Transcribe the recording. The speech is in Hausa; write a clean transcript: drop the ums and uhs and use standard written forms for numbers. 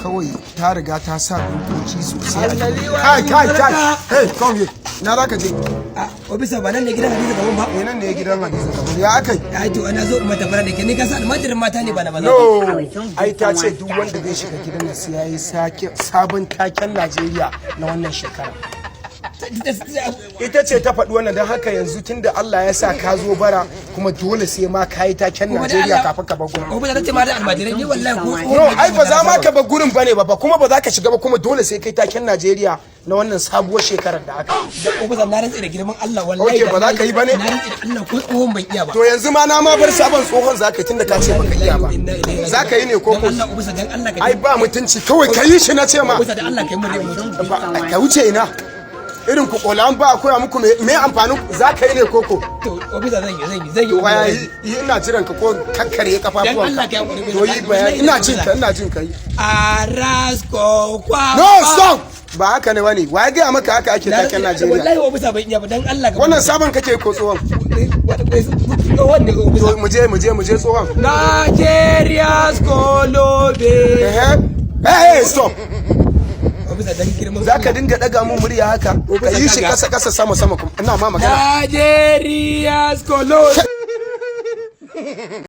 Kawai ta riga ta sa dokoki sosai a gidan. Kai, kai, kai, hey, come here. Na za ka je? A ofisa, ba nan ne gidan Hadiza Gabon ba? Eh, nan ne gidan Hadiza Gabon. Ya akai? Ai to ana zo mata fara da ke ni, ka san almajirin mata ne, ba na maza. No, ai ta ce duk wanda zai shiga gidan nan sai yayi sake sabon taken Najeriya na wannan shekara. Ita ce ta faɗi wannan. Don haka yanzu tunda Allah ya sa ka zo bara, kuma dole sai ma ka yi taken Najeriya kafin ka bar gurin. Ofisa, ta ce ma da almajirai ni, wallahi ko No, ai ba za ma ka bar gurin bane ba, kuma ba za ka shiga ba, kuma dole sai kai taken Najeriya na wannan sabuwar shekarar da aka. Ofisa, na rantsi da girman Allah, wallahi. Okay, ba za ka yi ba ne? Na rantsi da Allah, ko tsohon ban iya ba. To yanzu ma na ma bar sabon, tsohon za ka yi, tunda ka ce baka iya ba. Za ka yi ne ko ko? Dan Allah ofisa, dan Allah ka Ai ba mutunci, kawai ka yi shi na ce ma. Ofisa, dan Allah kai mun rai mutunci. Ka wuce ina? Irin ku kolan ba a koya muku me amfanin za ka yi ne koko? To ofisa, zan yi, zan yi, zan yi. Waya yi, ina jiran ka ko kakkare kafafuwan. Dan Allah ka yi hakuri. To yi bayani, ina jin ka, ina jin ka, yi. Arasko kwa. No, stop, ba haka ne wani. Wa ya gaya maka haka ake taken Najeriya? Wallahi ofisa, ban iya ba, dan Allah ka. Wannan sabon kake ko tsohon? Tsohon ne, ofisa. To mu je, mu je, mu je tsohon. Nigeria's Kolobe. Eh eh, stop. Ofisa, dan girman Za ka dinga daga mun murya haka? Ka yi shi kasa kasa, sama sama kuma. Ina ma magana. Nigeria's Kolobe.